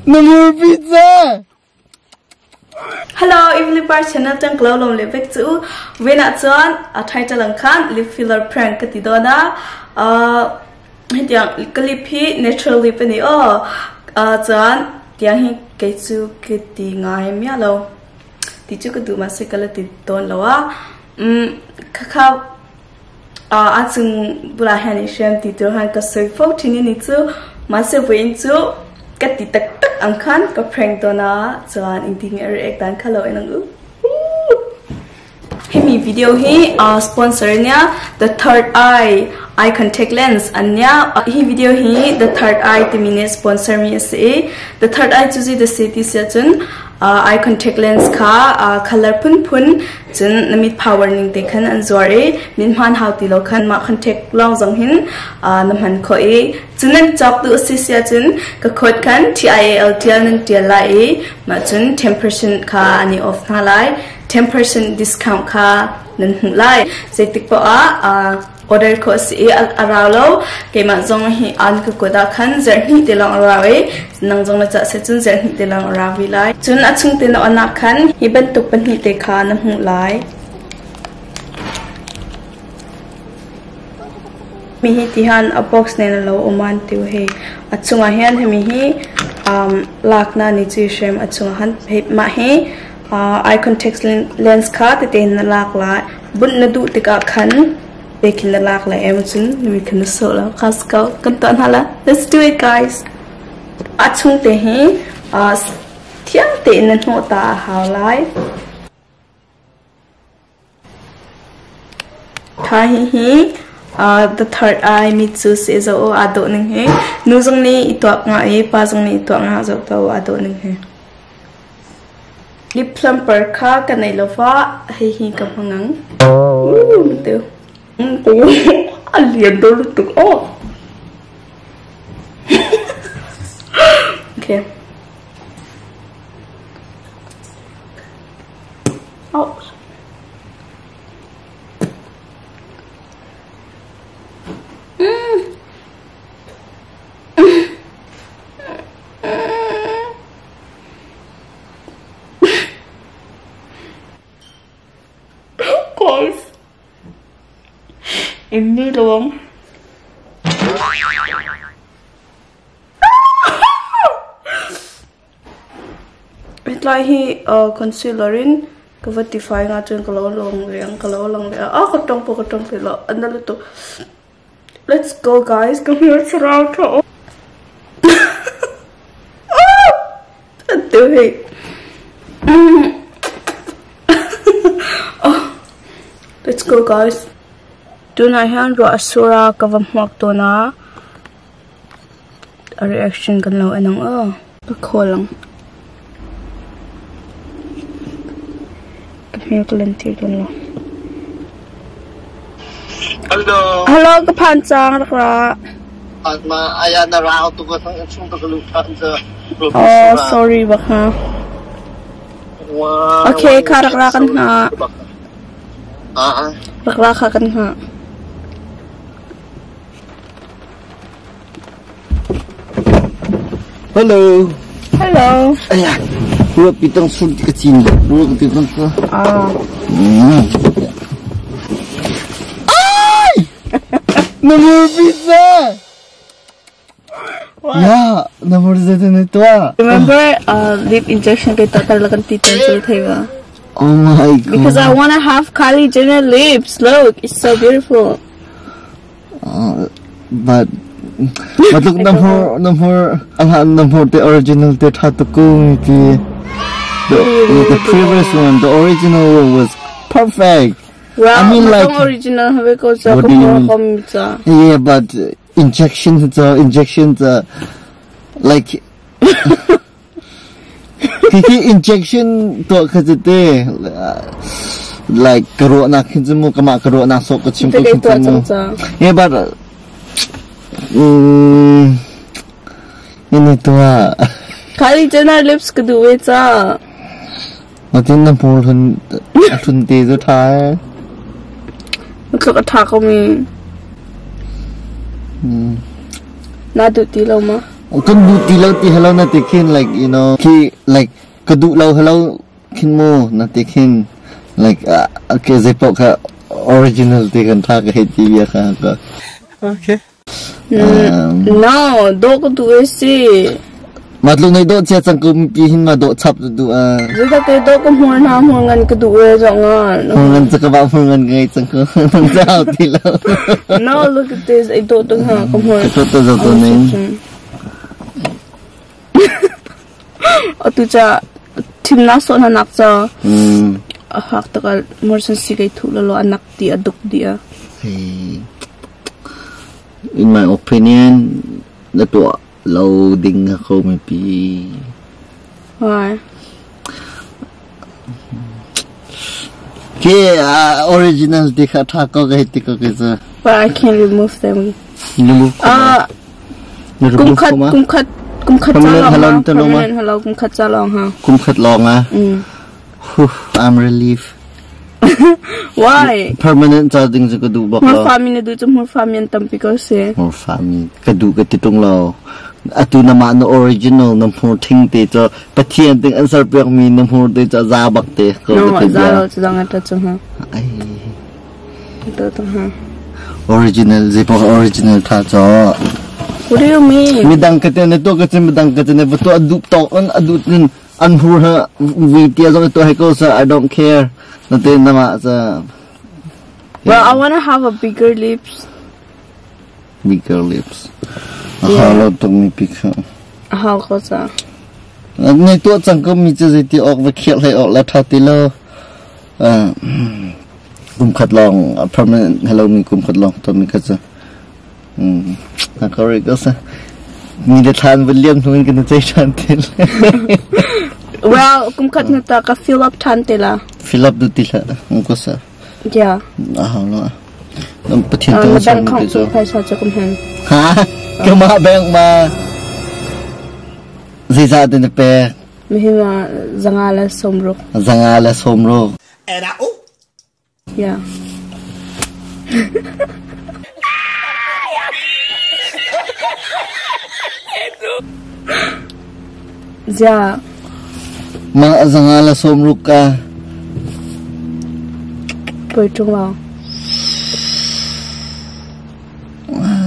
Na mur pizza! Hello, Evelyn Par channel tang klo lom le bek chu. Wena chuan a title ang khan lip filler prank ka ti dawn a. Hetiang ka lip hi natural lip ani aw. Chuan tiang hi kei chu ka ti ngai miah lo. Ti chu ka duh mahse ka la ti dawn lo a. Kha kha A chung bulah hian i hriam tih tur khan ka sawi fo thin a ni chu. Mahse vawiin chu ka ti tak tak ang khan ka prank dawn a, chuan engtin nge a react dan kha lo en ang u. Hemi video hi sponsor a nia The Third Eye Eye Contact Lens an nia. Hi video hi The Third Eye timi nih sponsor mi a si i The Third Eye cu zei dah si ti si ahcun Eye contact lens kha color phunphun cun na mit power ning te khan an zuar i min hman hau ti lo khan mah contact lawng zong hin na hman khawh i cun nan cawk duh si si ahcun ka code khan TIAL tial nan tial lai i mah cun 10% kha an i off hna lai 10% discount kha nan hmuh lai zeitik poah ah Order khawh a si i a rau lo. Keimah zong hi an ka kut ah khan zarhhnih te lawng a rau i nang zong na cah seh cun zarhhnih te lawng a rau rih lai. Cun a chung te na on ah khan hi bantuk pahnih te kha na hmuh lai. Mi hi ti han a box nen a lo um an tiu hei. A chungah hian hemi hi lakna ni chi hrem a chungah han hei mah hi eye contact lens kha tete na lak lai. Bunh na duh tikah khan pekin na lak lai em cun na mit kha na sawh lo. Khas ko kan tuah hna la. Let's do it guys. A chung te hi thiang tein na hnawh ta a hau lai. Tha hi hi the third eye mit cu si zo aa dawh ning hi nu zong nih i tuak nga i pa zong nih i tuak nga zo to aa dawh ning hi. Lip plumper kha ka nei lo fa hei hi ka hmang ang. Tu. A lian do lutuk oh. Okay. Oh. Mm. Guys. Ini doang. Hetlai hi concealer in ka va tifai nga chuan ka lo lang leh ang ka lo lang leh a ah ka tawng pawh ka tawng thei lo a na lutuk let's go guys ka hmel thlarau tha aw a teu hei let's go guys tunah hian ruah a sur a ka va hmuak dawn a. A reaction kan lo en ang aw. Ka call ang. Ka hmel ka lan tir dawn lo. Hello. Hello ka phan cang rak ra. Ma aya na rau tu ka sang chung tu ka lu phan cha. Oh sorry bak ha. Okay kha rak ra kan ha. Rak ra kha kan ha. Hello. Hello. Aya. Ruat pitang sur ka chin ba. Ruat pitang sa. Ah. Ay! Namur pizza. Ya, namur zete ne tua. Remember lip injection kay total lakan titan chul thaiwa. Oh my god. Because I want to have Kylie Jenner lips. Look, it's so beautiful. But matluk namhur namhur anghan namhur te original te tha tuk ko ti the the previous one the original one was perfect. Well, I mean like original have ko sa What do you mean? ko cha. Yeah, but injection the injection the like Hihi injection tuah kha cu te like ka ruahnak hin cu mu kamah ka ruahnak sawh ka chim ko Te khin tuah cu mu. cang ca. Yeah, but ini tuah. Kylie Jenner lips ka duh ve ca. Natin na hmur hlun a hlun te cu ṭha ee. Tluk a ṭha ko mi. Na duh ti lo ma? Kan duh ti lo ti hello na ti khin like you know khi like ka duh lo hello khin mu na ti khin like okay zei paoh kha original ti kan tha ka hei ti bia kha ka. Okay. No, dawh ka duh e si. Ma tluk nei dawh chia cang ko pi hin ma dawh chap tu duh a. Zeicah te dawh ka hmur hna hmur ngan ka duh e zawh ngan. Hmur ngan cu ka ba hmur ngan ngei cang ko. Nang zau ti lo. No, look at this. Ai dawh tuk ha ka hmur. Ka to zo to ning. Atu ca thimnak sawh hna nak ca. A hak takal mur san si kai thu lo lo anak ti aduk di a. In my opinion, na tuah lo ding a ko mipi. Why? Ke original ti kha tha ko ka ti ko ke sa. But I can't remove them. Remove Kum khat kum khat kum khat cha long ha. Permanent hello kum khat cha long ha. Kum khat long ah. I'm relief. Why? Permanent cha ding cu ka duh bak lo. Hmur fami na duh cu hmur fami an tampi ko si. Hmur fami ka duh ka ti tung lo. Atu na mah na original na hmur thing te cu Pathian ting an serpiak mi na hmur te cu za bak te ko. No, za lo cu zang ta cu ha. Ai. To to ha. Original zeipok original tha cho. What do you mean? Midang ka te na to ka chin midang ka te na to adu to an adu tin an hur ha vi tia zong to hai ko sa I don't care na te na ma sa. Well, I want to have a bigger lips. Bigger lips. A lo tuk mi pi kha. A hau ko sa. Nei to chang ko mi chu zei ti ok va khial hlei ok la tha ti lo. Kum khat long permanent hello mi kum khat long to mi kha chu. Na ko ri ko sa. Mi le thlan va liam hnu in kan chei than te. Well, kum khat na ta ka fill up than te la. Fill up du ti la ko sa. Yeah. A hau lo. Pathian tu sa bank cu phaisa cu kum hen. Ha? Kama bank ma zeizah te na pek? Mihi ma zanga le sawmruk. Zanga le sawmruk. Yeah. Zia. Ma zanga le sawmruk ka. Poi tung lo.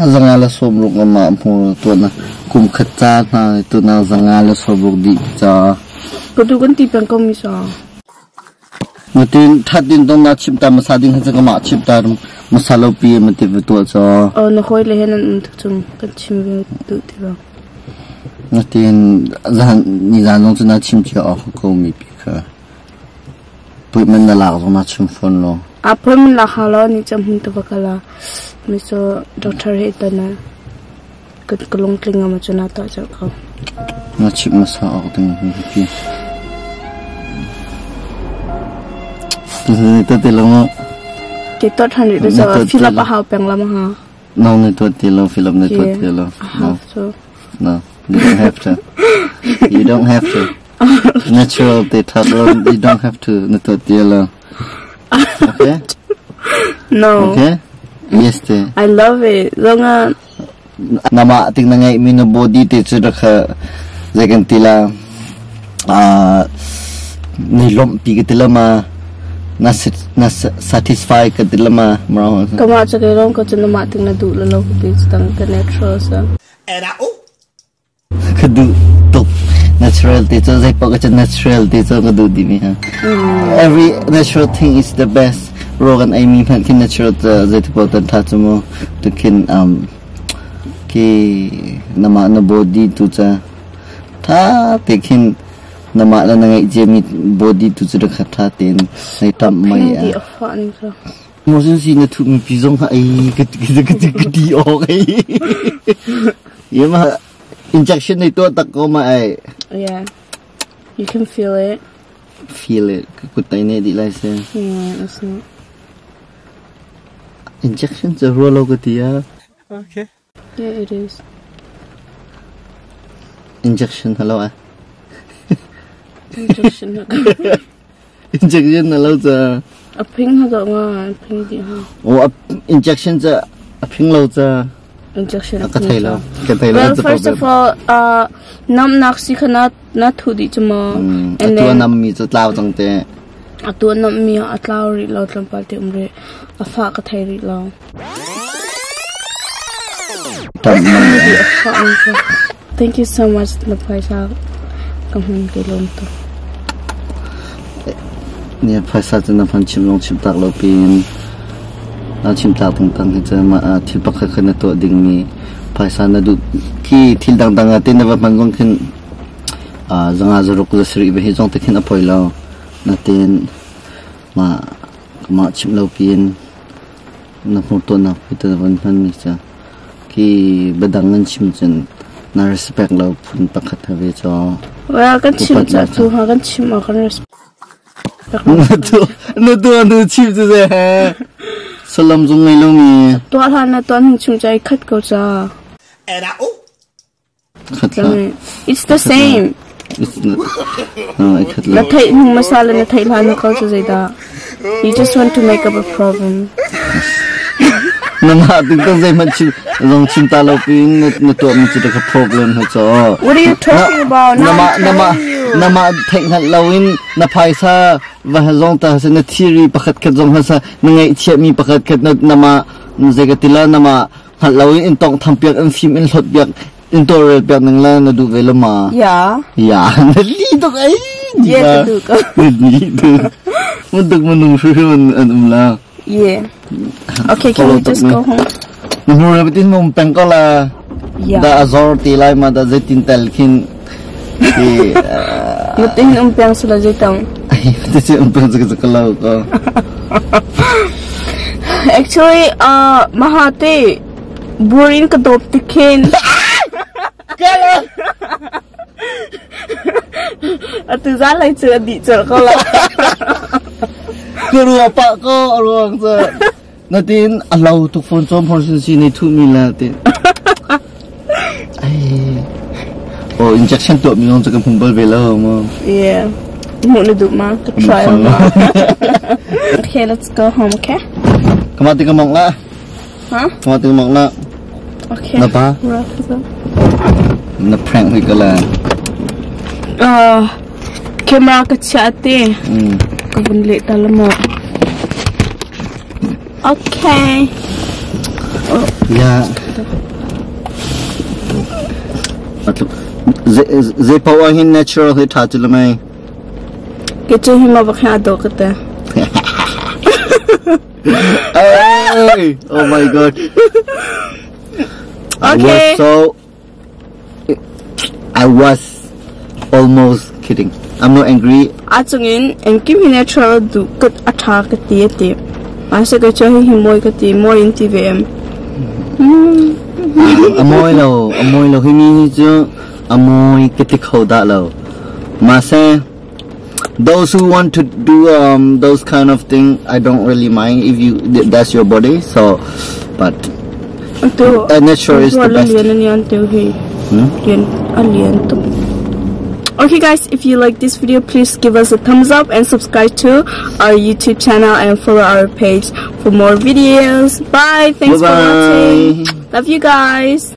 Zanga le sawmruk na ma hmu tu na kum khat ca hna tu na zanga le sawmruk di ca. Ka tu kan ti peng ko mi sa. Mutin that din dong na chim ta masa ding han ka ma chim ta masa lo pi ma ti tu cho. Oh na hoi le hen an tu chung kan chim ve tu ti ba. Natin zan ni zan long chu na chim che ok ko mi pi kha. Appointment na lak zong na chim phone lo. Appointment lak ha lo ni cham hun tu ba kala. Mi so doctor he ta na kan kalong tling ma chu na ta cha ko. Na chim masa ok ding pi. Tu te lo mo. Ke to than ri so fill up ha peng la ma ha. No ne to te lo fill up ne to te lo. No. No, you don't have to. You don't have to. Natural te that lo you don't have to ne to te lo. Okay? No. Okay? Yes te. I love it. Zonga nama ting na ngai mi no body te chu rakha zekan tila a ni lom pi ke tila ma na na satisfy ke tila ma mra kama cha ke rom ko chu na ma ting na du lo lo ko ti tang ka natural sa ka du tuk natural te chu zai pa ka natural te chu ka du di mi ha. Every natural thing is the best. Rogan ai mi phan kin natural te zai tu tan tha chu mo tu kin ki nama na body tu cha tha te khin nama la na ngai je mi body tu chu kha tha ten nei tam mai a mo sin si na thu mi pi zong ha ai ka ka ka ti o ai ye ma injection nei to tak ko ma ai. Yeah, you can feel it. Feel it ku tai ne di lai se. Yeah, it's not injection cha ro lo ka ti ya. Okay. Yeah, it is. Injection hello ah. Injection. Injection hello cha. A ping ha do nga, ping di ha. Oh, injection cha a ping lo cha. Injection Ka thei lo. Ka thei lo. Well, first of all, namnak si kha na na thu dih cu maw? And then nam mi cu tlau cang te. Atu nam mi a tlau rih lo, tlawmpal te um rih. A fa ka thei rih lo. Thank you so much na phaisa ka hman ke lom tu. Ni phaisa cu na hman chim long chim tak lo pin na chim tak tung tang hi cu ma thil pakhat kha na tuah ding mi phaisa na duh khi thil dangdang ah tin na va hman zong khin zanga zaruk za sarih ve hi zong te khin a poi lo na tin ma ma chim lo pin na hmur tuahnak pi te na van hman mi cu khi biadang nan chim cun na respect lo phun pakhat ha ve cho. Well, kan chim ca tu ha kan chim ah kan respect. Na tu na tu nu chim cu ze he. Salam zung ngei lo mi. Tuah hlan na tuan hung chim ca i khat ko ca. And I, oh. Khat la. It's the same. It's not. No, I khat Na la. theih hung masala na theih hlan na ko cu zeidah. You just want to make up a problem. Na mah ting tang zei hmanh chim zong chim ta lo pin na tuah mi cu ka problem ha cho. What are you talking about? Now Na mah I'm na mah telling you. na mah theih hngalh lo in na phaisa va zong ta se na thiri pakhat khat zong ha sa na ngaihchiah mi pakhat khat na na mah zei ka tila na mah hngalh lo in in tong tham piak in fim in hlot piak in tawlrel piak ning la na duh ve lo ma? Yeah. Ya, na li tuk ai. Yeah, ka duh ko. Li tuk. Mun tuk mun hru hru an um la. Yeah. Okay, can we just go home? Na hmu re tin mum peng ko la. Yeah. Da azor ti lai ma da zeitin tel khin ti Na tin um peng sila zeitang. Ai, ti si um peng zaka zaka lo ko. Actually, mahate burin ka dop tikhin. Kala. Atu za lai chu adi chal ko la. Ka ruwa pa ko aruang sa. Natin alaw tuk phone chom phone sin si ni thu mi la te. Ai. Oh, injection to mi nong ka phung bal ve lo mo. Yeah. Mu na du ma ka try ma. Okay, let's go home, okay? Kamati ka mong la. Huh? Kamati ka mong la. Okay. Na pa? Na prank hui ka la. Camera ka chia te. Ka vun le ta la mo. Okay. Oh. Yeah. Ze pawa hin natural hi tha chu lamai. Ke chu hi ma ba kha do ka te. Hey! Oh my god. Okay. I was almost kidding. I'm not angry. Achungin engkim hi natural du kat atha ka ti ati. Asa ka cho hi moi ka ti moi in ti vem. Amoi lo, amoi lo hi mi chu amoi ka ti khau da lo. Ma se those who want to do those kind of thing, I don't really mind if you that's your body. So, but natural is the best. Okay guys, if you like this video, please give us a thumbs up and subscribe to our YouTube channel and follow our page for more videos. Bye! Thanks Bye-bye. for watching. Love you guys.